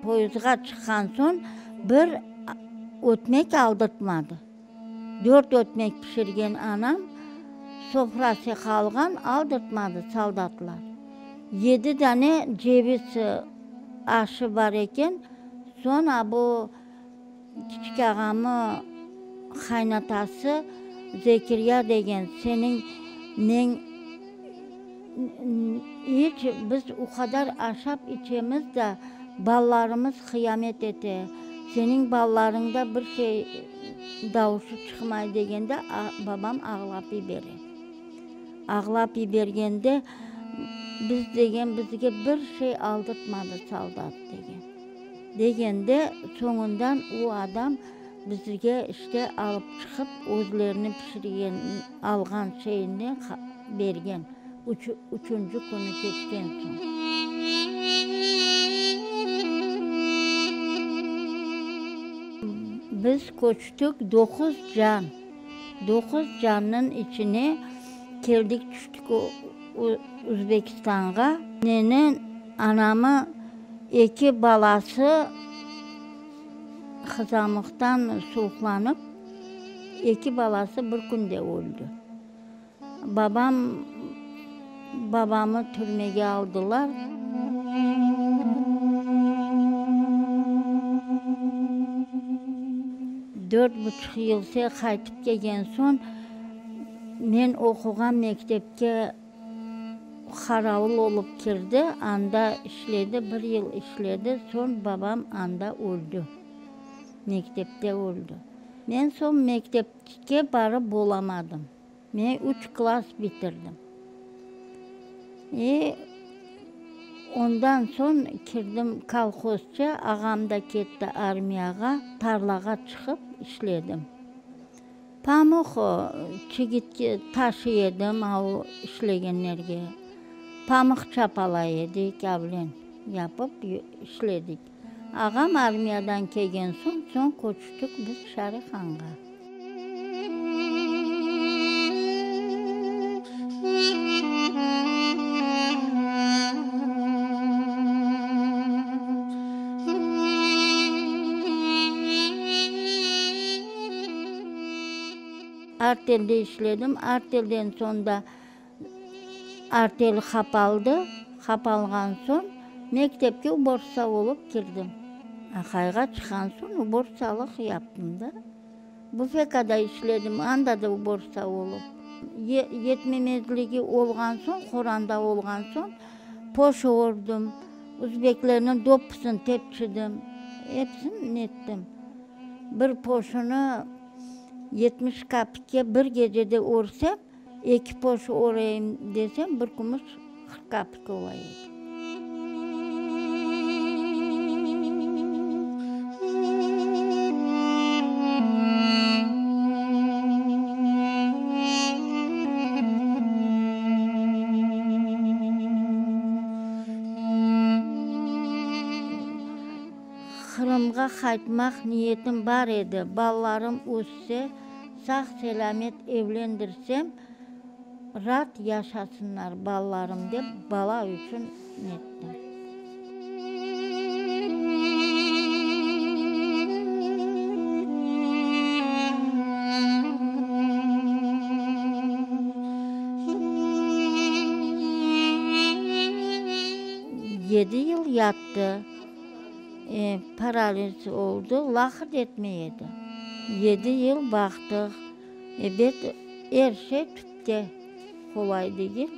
Poyezdğa çıqqan soñ bir ötmek aldırtmadı. Dört ötmek pişirgen anam, sofrası qalğan, aldırtmadı soldatlar. Yedi dane ceviz aşı bar eken, soñ a bu kiçik ağamı qaynatası Zekirya degen, seniñ neñ iç, biz o qadar aşap içemiz da, ballarımız qıyamet ete, seniñ ballarıñda bir şey davuşı çıqmay degende, babam ağlap yibere. Ağlap yibergende, biz degen, bizge bir şey aldırtmadı soldat degen. Degende, soñundan o adam bizge işte alıp çıqıp, özleriniñ pişirgen, alğan şeyinden bergen, üçünci künü keçken soñ. Biz köçtik doquz can, doquz cannıñ içine keldik tüştik Özbekistanğa. Nenen anamı eki balası qızamıqtan suvuqlanıp, eki balası bir künde öldi. Babam, babamı türmege aldılar. Dört buçuq yılse qaytıp kelgen soñ, men oquğan mektepke qaravul olıp kirdi, anda işledi, bir yıl işledi, soñ babam anda öldi, mektepte öldi. Men soñ mektepke barıp olamadım. Men üç klass bitirdim. E, ondan soñ kirdim kolhozca, ağam da ketti armiyağa, tarlağa çıqıp işledim. Pamuq çigit taşıy edim o işlegenlerge. Pamuq çapalay edik, avlen yapıp işledik. Ağam armiyadan kelgen soñ, soñ köçtik biz Şarihanğa. Artelde işledim. Artelden soñ da artel qapaldı. Qapalğan soñ mektepke uborştsa olıp kirdim. Aqayğa çıqqan soñ uborştsalıq yaptım da. Bufekada işledim, anda da uborştsa olıp. Yetmemezligi olğan soñ, qoranda olğan soñ poş ördüm, üzbeklerniñ doppusını tepçidim, epsini nettim. Bir poşunı 70 kapikke bir gecede örsem, eki poşu öreyim desem, bir kümüş 40 kapik ola edi. Qırımğa qaytmaq niyetim bar edi, balalarım össe, sağ-selâmet evlendirsem, raat yaşasınlar balalarım dep, bala içün nettim. Yedi yıl yattı. Paraliz oldı, laqırd etmey edi. Yedi yıl baqtıq. Ebet, er şey tüpte, qolay degil.